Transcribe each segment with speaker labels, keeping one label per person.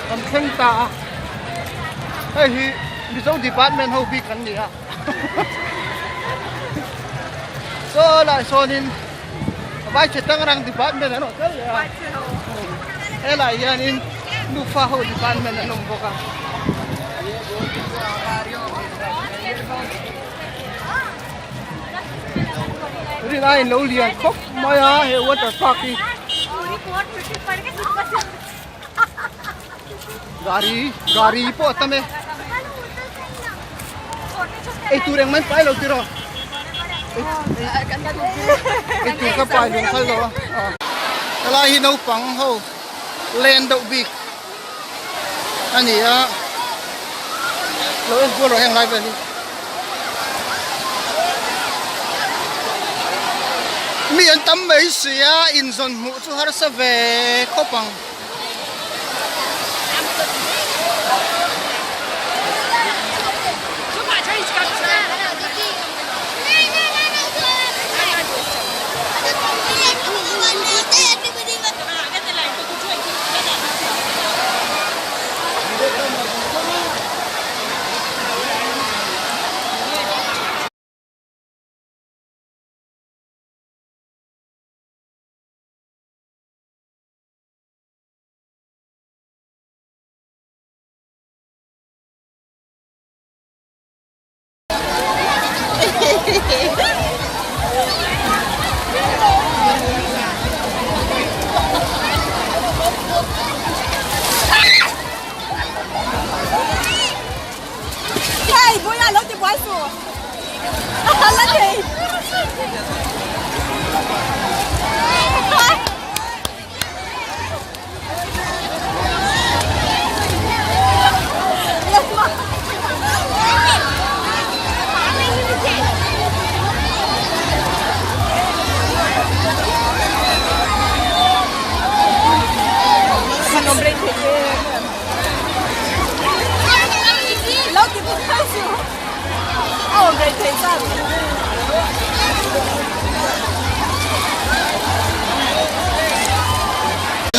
Speaker 1: Kan thleng ta a, hei hi Mizo department ho bik an ni a, saw lai sawnin vai che tangrang department an awm tel leh a, helai hianin nufa ho department an awm bawk a. Rin aiin lo lian khawp mai a he water park hi. Gari gari pawh a tam e. Ei tur engmah in pai lo tiraw. Ei tur ka pai lung phal lo a. Helai hi naupang ho len deuh bik a ni a. Lo en kual rawh heng lai vel hi. Mi an tam mai si a inzawn hmuh chu harsa ve khawp ang.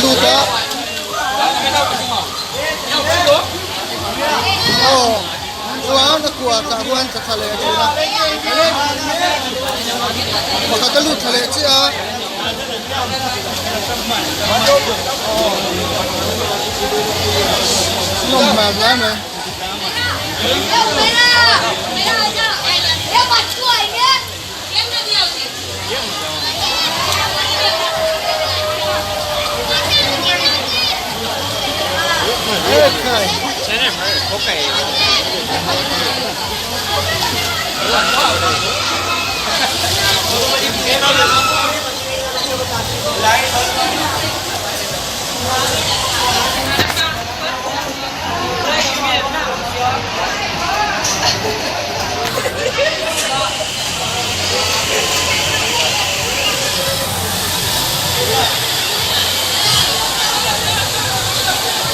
Speaker 1: Lut a aw chuan a kua tah huan thla thla leh a thin a pakhat a lut thla leh chiah a. Nawm hmel hle mai.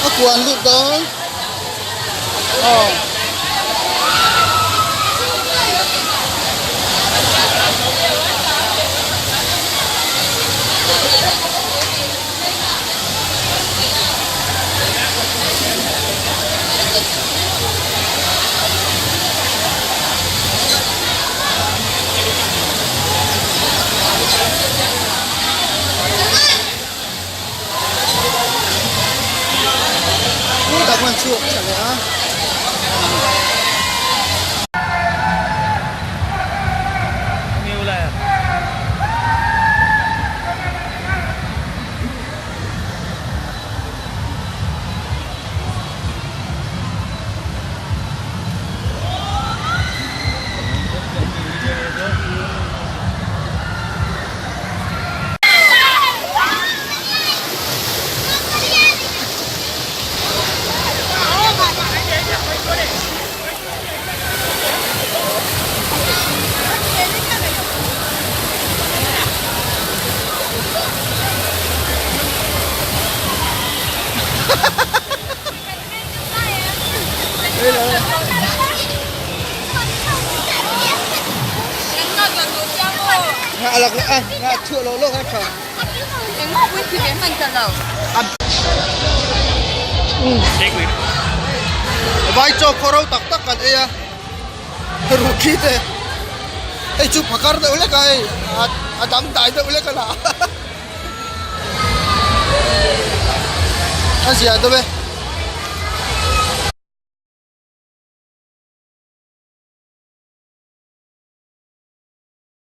Speaker 1: A kuan lut dawn aw. Tak man chhuak tha leh a. Ngah lak a ngah chhuah lo lo a tha. Vai chaw khaw ro tak tak kan ei a ruthi te hei chu phakar deuh lek a hei a dang dai deuh lek a la a zia deuh e.